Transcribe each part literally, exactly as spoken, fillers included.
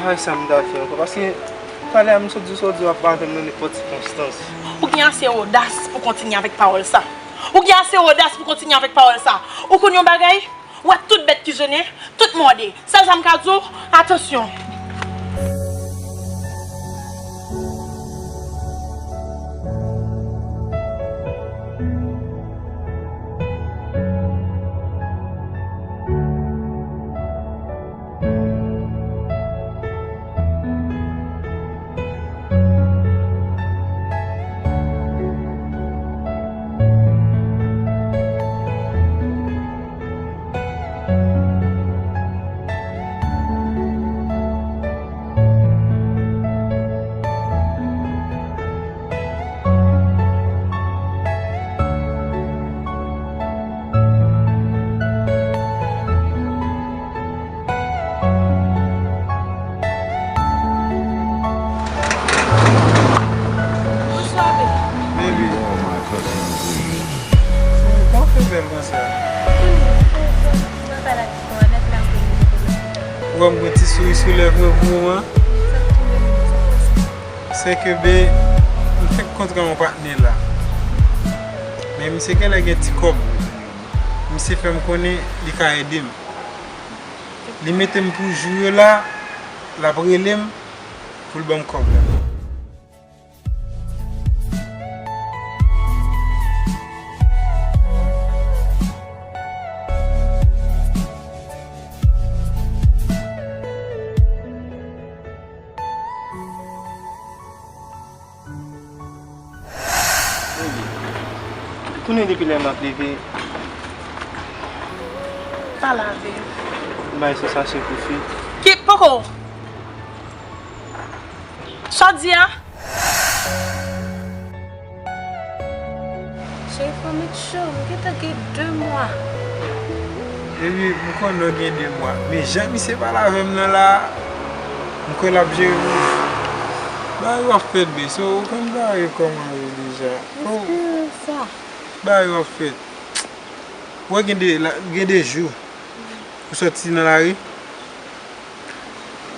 Ay, sa m ta fè ankò, paske talè a m sot di w, sot di w ap avè m nan nenpòt sikonstans. Ou gen ase odas pou kontinye avèk pawòl sa. Ou gen ase odas pou kontinye avèk pawòl sa. Ou konn yon bagay? Ou wè tout bèt ki jennen, tout mòde. Sèl sa m ka di w, atansyon. Bonswa, baby. Baby. Kòman w fè bèl konsa? Ou wè m gen ti souri sou lèv mwen pou moman an? Se ke, be, m fenk kontre yon patnè la. Men misye genlè gen ti kòb. Misye fè m konnen li ka ede m. Li mete m pou jou yo la, l ap rele m pou l ban m kòb la. Tounen depi lè m ap leve. Pa lave. M bay sou sache pou fi. Ki poko? Sa w di a? Cheri, fò w met cho, m gentan gen de mwa. Epi, m konnen w gen de mwa. Men jan misye pale avè m nan la, m kwè l ap jere pou ou. Bagay yo ap fèt, be. So, ou konn bagay yo kòman yo deja. Espere sa. Bagay yo ap fèt. Ou wè gen de, la, gen de jou, ou sòti nan lari,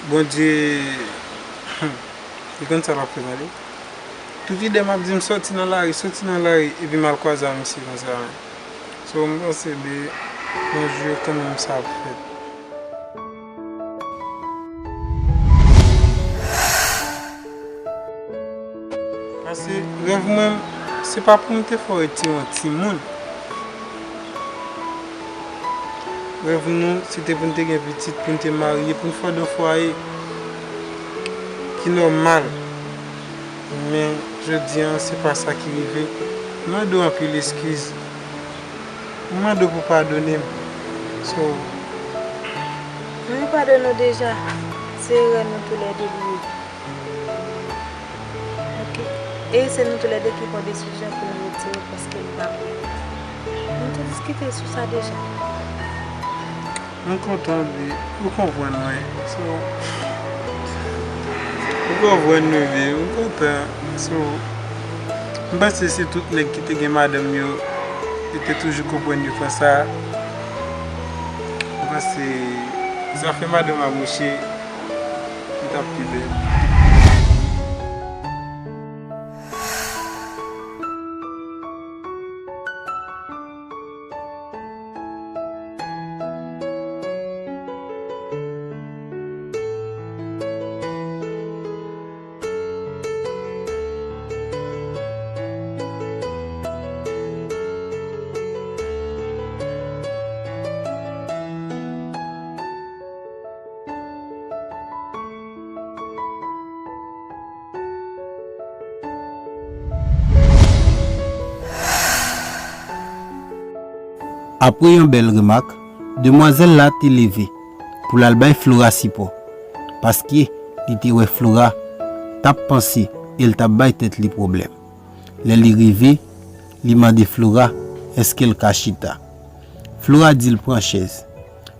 Bondye, hmm, li konn sa l ap fè, tande. Tout ide m ap di m sòti nan lari, sòti nan lari, epi m al kwaze ak misye konsa. So, m panse, be, yon jou, kanmenm, sa ap fèt. Paske rèv mwen, se pa pou m te fè w retire yon timoun. Rèv nou, se te pou n te gen pitit, pou n te marye, pou n fòde yon fwaye ki nòmal. Men, jodi a, se pa sa ki rive. M mande w anpil eskiz. M mande w pou w padone m. So, mwen padone w deja. Se erè nou toulède li ye. Ok. E se nou toulède ki pran desizyon pou nou retire paske li pa bon. Nou te diskite sou sa deja. M kontan, bi. Ou konprann mwen. So, ou konprann mwen, bi. M kontan. So, m panse se tout nèg ki te gen madanm yo, yo te toujou konprann yo konsa. M panse zafè madanm a mouche, li t ap pi bèl. Apre yon bèl remak, demwazèl la te leve pou l al bay Flora sipò, paske li te wè Flora t ap panse e l t ap bay tèt li pwoblèm. Lè li rive, li mande Flora èske l ka chita. Flora di l pran chèz.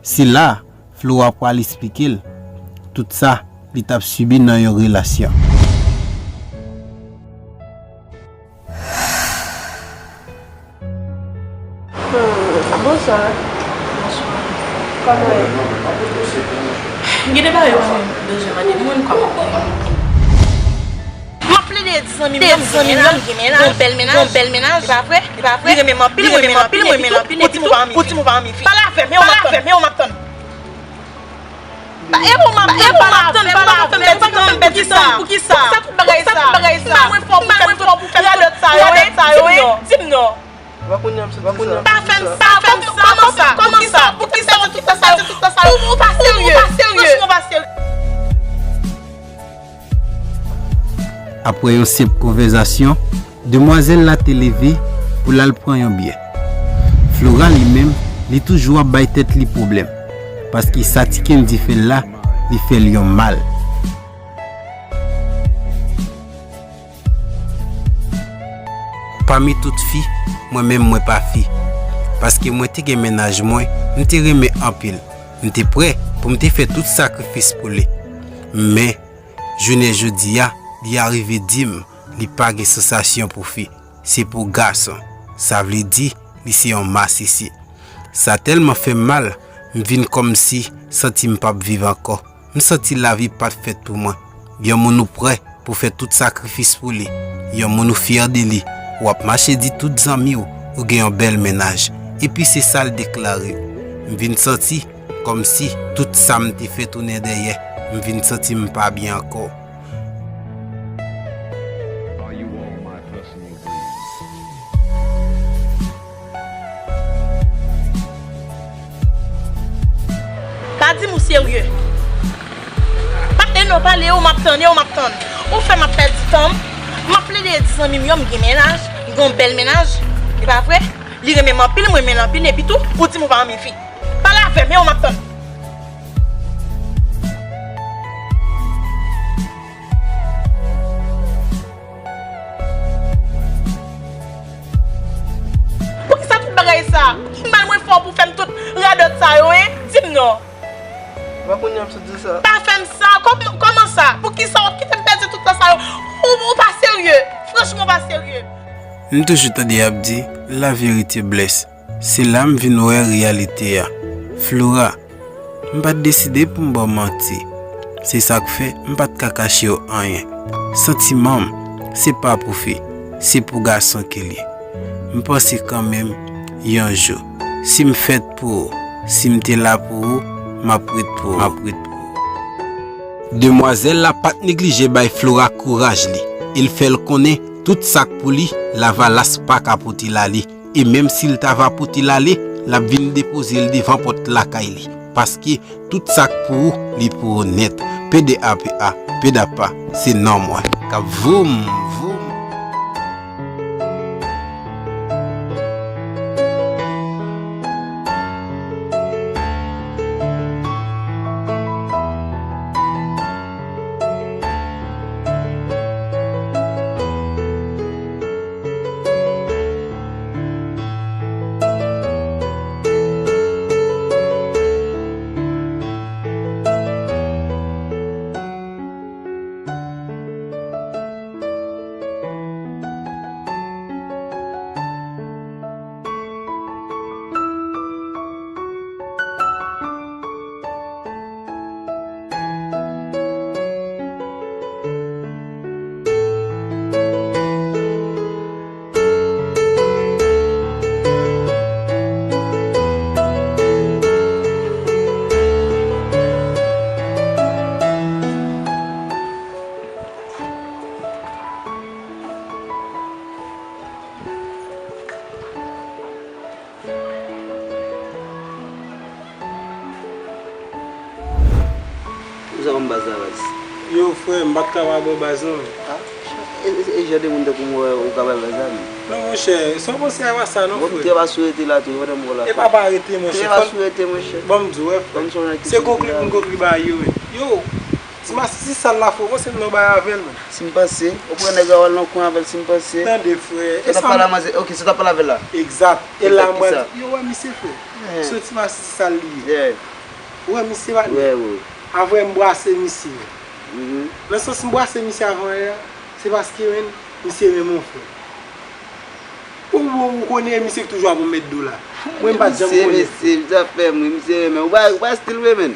Se la a, Flora pral esplike l tout sa li t ap sibi nan yon relasyon. Hmm, bonswa. Bonswa. Kòman w ye? M gen de bagay pou mwen. Bezwen mande moun kòman pou mwen. M ap plede di zanmi m, di zanmi m, m gen mennaj, yon bèl mennaj, yon bèl mennaj, e pa vre, e pa vre. Li renmen m anpil, mwen renmen l anpil, mwen renmen l anpil, epi tou, ou di m ou pa renmen fi. Pale avè m, e w m ap tann. E w m ap tann, pale avè m, pale avè m, pèdi tan m, pèdi tan m, poukisa? Poukisa tout bagay sa? Poukisa tout bagay sa? Mal mwen fè w pou fè m tout radòt sa yo, di m non, di m non. Pa fè m sa, pa fè m sa, kòman sa? Poukisa, poukisa tout sa yo? Ou, ou pa serye, franchman, ou pa serye. Apre yon senp konvèsasyon, demwazèl la te leve pou l al pran yon byè. Flora, li menm, li toujou ap bay tèt li pwoblèm, paske sa Ti Kendy fè l la, li fè l yon mal. Pami tout fi, mwen menm mwen pa fi. Paske mwen te gen mennaj mwen, m te renmen anpil. M te prè pou m te fè tout sakrifis pou li. Men, jounen jodi a, li arive di m li pa gen sansasyon pou fi. Se pou gason. Sa vle di, li se yon masisi. Sa tèlman fè m mal, m vin kòmsi santi m p ap viv ankò. M santi lavi pa t fèt pou mwen. Yon moun ou prè pou fè tout sakrifis pou li. Yon moun ou fyè de li. W ap mache di tout zanmi w, ou gen yon bèl mennaj. Epi se sa l deklare w. M vin santi kòmsi tout sa m te fè tounen dèyè. M vin santi m pa byen ankò. Pa di m ou serye. Pale non, pale, ou m ap tann, ou m ap tann. Ou fè m ap pèdi tan m. M ap plede di zanmi m yo, m gen mennaj, m gen yon bèl mennaj. E pa vre? Li renmen m anpil, mwen renmen l anpil, epi tou, ou di m ou pa renmen fi. Pale avè m, e ou m ap tann. Poukisa tout bagay sa? Ki mal mwen fè w pou fè m tout radòt sa yo, en? Di m non. Pa kounye a m sot di sa. Pa fè m sa. Kòm-, kòman sa? Poukisa w ap kite m pèdi tout tan sa yo? Ou, ou pa serye. Franchman, w pa serye. M toujou tande y ap di, la vérité blesse. Se la m vin wè reyalite a. Flora, m pa t deside pou m ba w manti. Se sa k fè m pa t ka kache w anyen. Santiman m, se pa pou fi, se pou gason ke l ye. M panse kanmenm, yon jou, si m fèt pou ou, si m te la pou ou, m ap ret pou ou, m ap ret pou ou. Demwazèl la pa t neglije bay Flora kouraj li, e l fè l konnen tout sa k pou li, lavalas pa ka pote l ale. E menm si l ta va pote l ale, l ap vin depoze l devan pòt lakay li. Paske tout sa k pou ou, li pou ou nèt. P D A P A, Pedapa, se non mwen. K ap voum, voum. Ou sa konn baz la, baz? Yo, frè, m pa t ka pa ba w baz, non, men. Ah, e, e, e jan de moun tankou m wè ou ka bay baz la, men. Non, monchè, sa w panse a pa sa, non, frè. Bon, trè pa sou rete la tou, pandan m wè w la. E pa pa rete, monchè. Trè pa sou rete, monchè. Bon, m di w, wè, frè. Se konkli pou n konkli bagay yo, men. Yo, Ti masisi sal la, frè, w panse m nan bay avè l, menm? Si m panse, ou pran nèg la w al nan kwen avè l, si m panse. Tande, frè. Sa w t ap pale a manzè, ok, sa w t ap pale avè l la? Egzat. E la m pral di, yo, wè misye, frè. Se yon ti masisi sal li ye. Ou wè misye, patnè? Avan m brase misye. Nan sans m brase misye avan yè a, se paske, menn, misye renmen w, frè. Ou, ou, ou konnen misye ki toujou ap mèt do la. Mwen m pa t janm konnen. Misye, misye, misye ap fè m ri, misye renmen. Ou pa, ou pa stil vre, menn.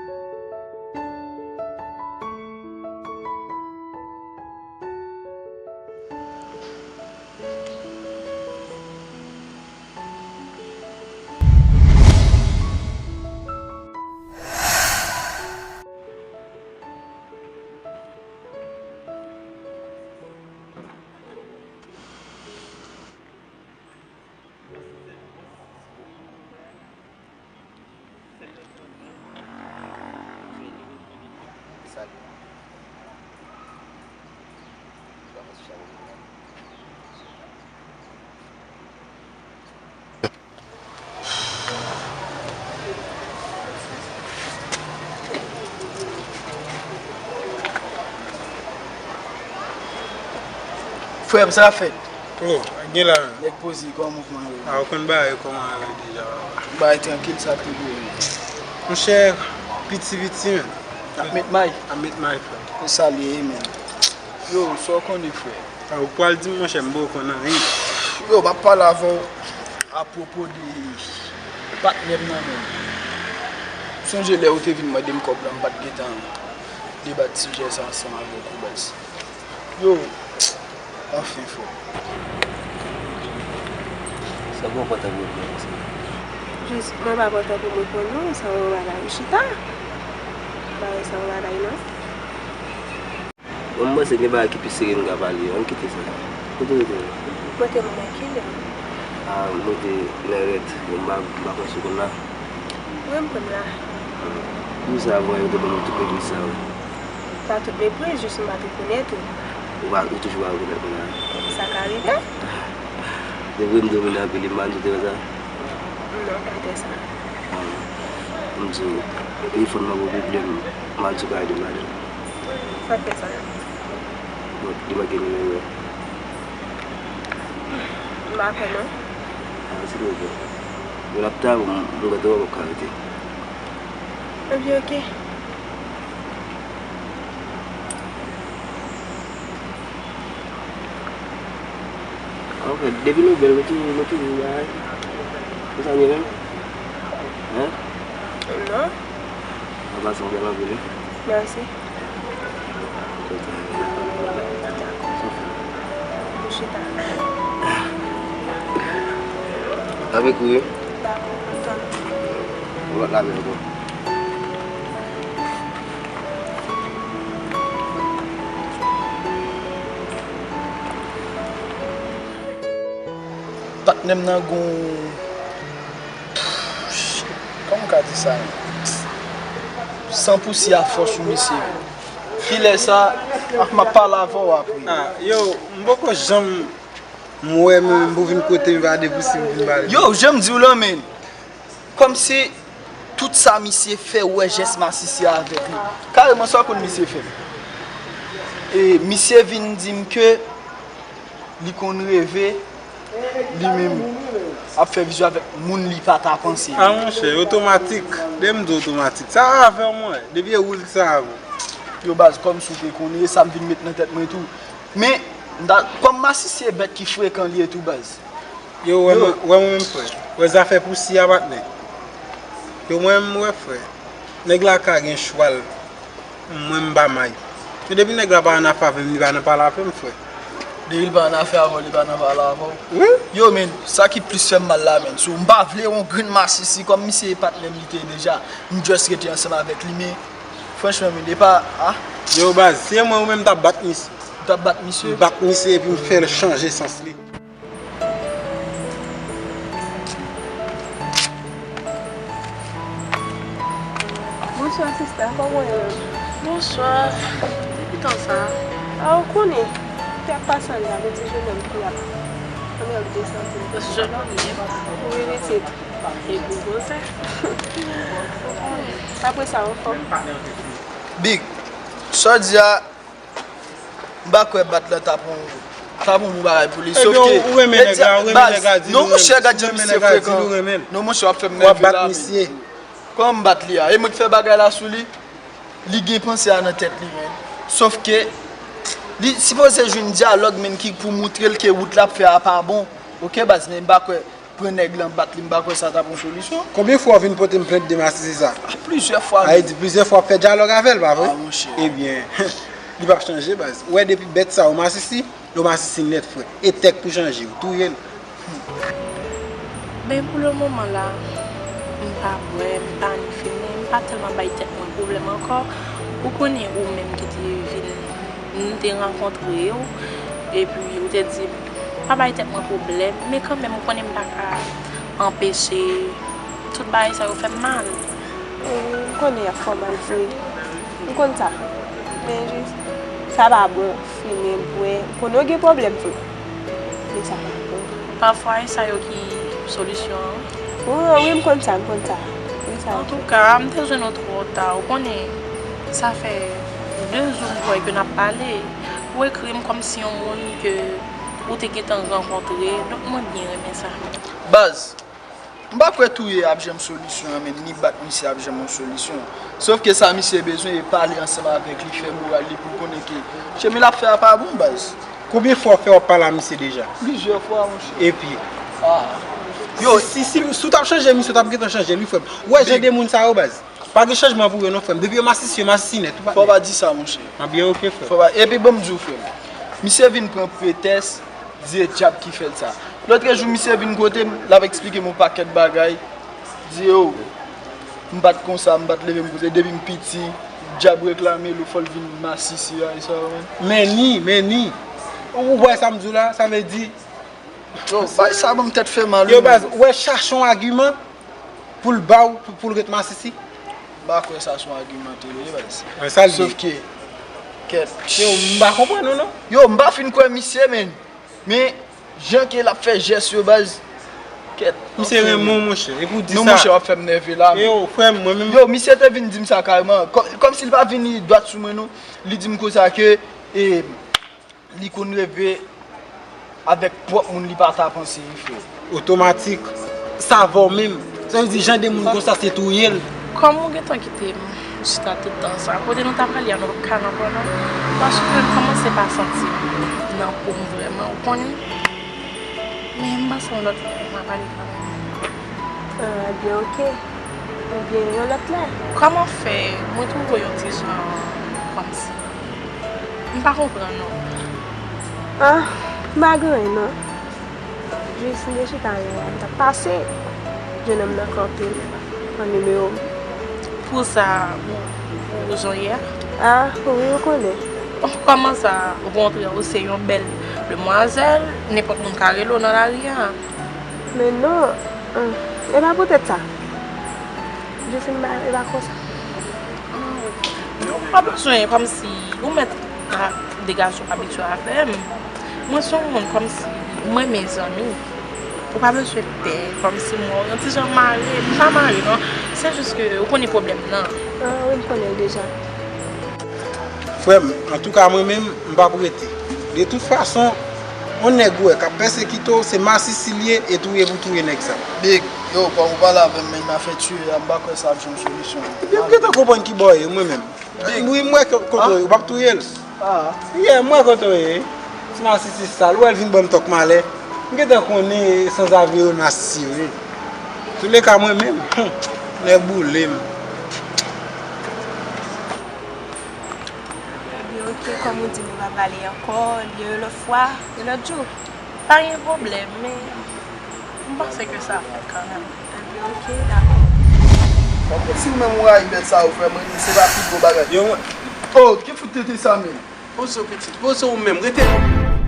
Frè m, sa fèt? Oh, gen la menm. Nèg poze, kòman mouvman yo? A, ou konn bagay kòman yo ye deja. Bagay trankil, sa k pi gwo menm? Monchè, piti piti menm. Ap met may? Ap met may, frè. Konsa li ye menm. Yo, sa w konnen, frè? A, ou pral di m, monchè, m poko konn anyen. Yo, m ap pale avè w apwopo de patnè m nan menm. Sonje lè ou te vin mande m kòb la, m pa t gentan debat sijè sa ansanm avèk ou, baz. Yo, anfen, frè. Sa bon, pòtan pou mwen, sa. Jis, mwen pa pòtan pou mwen pran non, sa yon bagay. Chita. Bagay sa yon bagay non. Bon, m panse gen bagay ki pi serye m ka pale yo. Ann kite sa. Kote w rete menm? Mwen te nan Kenya. A, mwen te nan Rèt. Bon, m pa, m pa kwè si w konn la. Wi, m konn la. Poukisa avan yo te ban m tout mepriz sa yo? Pa tout mepriz, jis m pa t rekonèt ou. Ou pa, ou toujou pa rekonèt mwen la? Sa ka rive. Depi m domine anpil, m pa nou te wè sa? Non, pa te sa. A, m di w, telefòn nan gon pwoblèm, m al di w ka ede m ladan l. Sa k fè sa? Bon, li manke nimewo a. M pa kwè non. A, silvouplè. Bon, l ap ta, m, m gentan wè m ap ka rete. Ebyen, oke. Ok, depi nou bèl, nou toujou, nou toujou bagay. Konsa nou ye menm? Hein? Non. An pasan, ou bèl anpil, wi. Mèsi. Dakò. Dakò. Chita. Avèk ou ye? Dakò, kontan. Ou lòt la bèl ankò. Patnè m nan gon, kòman m ka di sa menm? San pousyè a fò sou misye. Kilè sa, ah, m ap pale avè w apre. Ah, yo, m poko janm M wè mwen menm pou vin kote m pa de pou si m vin pale. Yo, jan m di w lan, men. Kòmsi tout sa misye fè, ou wè jès masisi a avèk li. Kareman, sa w konn misye fè? E misye vin di m ke li konn reve, li menm, ap fè vizyo avèk moun li pa ta panse. A monchè, otomatik. Lè m di otomatik, sa afè mwen. Depi e ou l ki sa avè w. Yo baz, kòmsi w te konnen, e sa m vin met nan tèt mwen tou. Men, m ta, kòm masisi e bèt ki frekan li ye tou baz. Yo, wè mwen, wè mwen menm frè. Wè zafè pousi a patnè. Yo, mwen menm, wè frè. Nèg la ka gen chwal. Mwen, m pa may. Men depi nèg la pa annafè avè m, li pa nan pale avè m, frè. Depi l pa annafè avè w, li pa nan pale avè w. Wi. Yo, men, sa ki plis fè m mal la, men. So, m pa vle yon grenn masisi, kòm misye e patnè m li te ye deja. M just rete ansanm avèk li, men, franchman, men, e pa, a. Yo, baz, si se mwen ou menm, m t ap bat misye. Ou t ap bat misye? M bat misye epi m fè l chanje sans li. Bonswa sista, kòman w ye? Bonswa. Depi tan sa a? A, ou konnen, ki ap pase ann la, men ti jenòm ki ap anmède sante m. Ti jenòm li ye? Wi, li se. Epi koze. Apre sa, anfòm? Big, sa w di a, m pa kwè bat lan t ap yon, t ap yon bon bagay pou li. Ebyen, ou renmen nèg la, ou renmen nèg la, di l ou renmen. Non, monchè, gad jan misye frekan. Non, monchè, w ap fè m nève la, men. Kòman m bat li a? E mwen ki fè bagay la sou li? Li gen panse a nan tèt li, men. Sòf ke li sipoze jwenn dyalòg, men, ki pou moutre l ke wout l ap fè a pa bon. Oke, baz, men m pa kwè pran nèg lan bat li, m pa kwè sa t ap yon solisyon. Konbyen fwa w vin pote m plent de masisi sa? A, plizyè fwa menm. A, e di plizyè fwa w ap fè dyalòg avè l, pa vre? A, monchè. Ebyen, li p ap chanje, baz. Ou wè depi bèt sa yo masisi, yo masisi nèt, frè. E tèk pou chanje, ou touye l. Ben, pou le moman la, m pa bwè, m pa ni fimen, m pa tèlman bay tèt mwen pwoblèm ankò. Ou konnen ou menm ki te vin, nou te rankontre w, epi ou te di m, pa bay tèt mwen pwoblèm, men kanmenm, ou konnen m pa ka anpeche tout bagay sa yo fè m mal. Wi, m konnen y ap fè w mal vre. M konn sa. Men jis, sa pa bon, fimen, bwè. M konnen w gen pwoblèm vre. Men sa pa bon. Pafwa, e sa yo ki solisyon an. Wi, wi, m konn sa, m konn sa. Wi, sa yo ki. Antouka, m te jwenn ou twò ta. Ou konnen, sa fè de jou m kwè ke n ap pale. Ou ekri m kòmsi yon moun ke ou te gentan rankontre. Donk, mwen byen renmen sa. Baz, m pa kwè touye ap janm solisyon an, men ni bat misye ap janm yon solisyon. Sòf ke sa misye bezwen, e pale ansanm avèk li, fè moral li pou l konnen ke chemen l ap fè a pa bon, baz. Konbyen fwa w fè w ap pale a misye deja? Plizyè fwa, monchè. Epi? A. Yo, si, si, si, si w t ap chanje misye, w t ap gentan chanje l, wi, frè m. Ou wè jan de moun sa yo, baz. Pa gen chanjman pou yo, non, frè m. Depi yo masisi, yo masisi nèt, ou pa. Fò w pa di sa, monchè. Ebyen, oke, frè m. Fò w pa, epi, ban m di w, frè m. Misye vin pran pretès, di e dyab ki fè l sa. Lòtrejou, misye vin kote m, l ap eksplike m yon pakèt bagay. Di, yo, m pa t konsa, m pa t leve m konsa, depi m piti, dyab reklame l, fò l vin masisi a, e sa yo menm. Men ni, men ni. Ou, ou wè sa m di w la, sa vle di. Yo, bay sa ban m tèt fè mal, wi, men. Yo, baz, ou wè chache yon agiman pou l ba w, pou, pou l ret masisi. M pa kwè sa se yon agiman tou, wi, baz. Mwen sa l ye. Sòf ke, kèt. Yo, m pa konprann ou, non. Yo, m pa fin kwè misye, men. Men, jan ke l ap fè jès yo, baz. Kèt. Misye renmen w, monchè. Epi w di sa. Non, monchè, w ap fè m nève la, men. Yo, frè m, mwen menm. Yo, misye te vin di m sa kareman. Kò-, kòmsi l pa vini dwat sou mwen, non. Li di m konsa ke, e, li konn reve avèk pwòp moun li pa ta panse li fè. Otomatik. Sa avè w menm. Sa vle di jan de moun konsa se touye l. Kòm ou gentan kite m chita tout tan sa, kote nou t ap ale a nou p ap ka nan pwen non. Paske m kòmanse pa santi m nan po m vrèman, ou konnen. Men m panse yon lòt lè m ap ale kanmenm. Ah, ebyen, oke. Ebyen, yon lòt lè. Kòman fè mwen twouve w yon ti jan kòmsi? M pa konprann non. Ah, m pa gen anyen non. Jis m te chita lè a, m t ap pase. Jennonm nan kanpe, pran nimewo m. Pou sa, ou, ou jan yè? Ah, wi, ou konnen. Kòman sa, okontrè, ou se yon bèl demwazèl, nenpòt moun ka rele w nan lari a? Men non, hum, e pa poutèt sa. Jis m pa, e pa konsa. Hum, non, m pa bezwen, kòmsi, ou mèt a, de gason abitye avè m. Mwen se yon moun, kòmsi, Mwen, mezanmi, ou pa bezwen pè, kòmsi mwen, yon ti jan mare, m pa mare, non. Se jis ke ou konnen pwoblèm nan. Ah, wi, m konnen l deja. Frè m, antouka mwen menm, m p ap rete. De tout fason, yon nèg ou wè k ap pèsekite w, se masisi l ye e touye pou touye nèg sa. Big, yo, kòm ou pale avè m, men m a fè tiye a, m pa kwè sa ap jwenn solisyon. Yo, m gentan konprann ki bò w ye, mwen menm. Wi, m wè kote w ye, ou p ap touye l. Yeah, m wè kote w ye. Ti masisi sal, ou wè l vin ban m tòk malè. M gentan konnen sanzave yo masisi yo ye. Touleka mwen menm, nèg boule m. Ebyen, oke, kòm ou di nou pa pale ankò, ebyen, yon lòt fwa, yon lòt jou. Pa gen pwoblèm, men m panse ke sa fèt kanmenm. Ebyen, oke, dakò. Kòmsi ou menm ou rayi bèt sa yo, frè mwen, se pa pi gwo bagay. Yo, Oh, ki fout tete sa menm? Poze w pitit, poze w menm, rete la.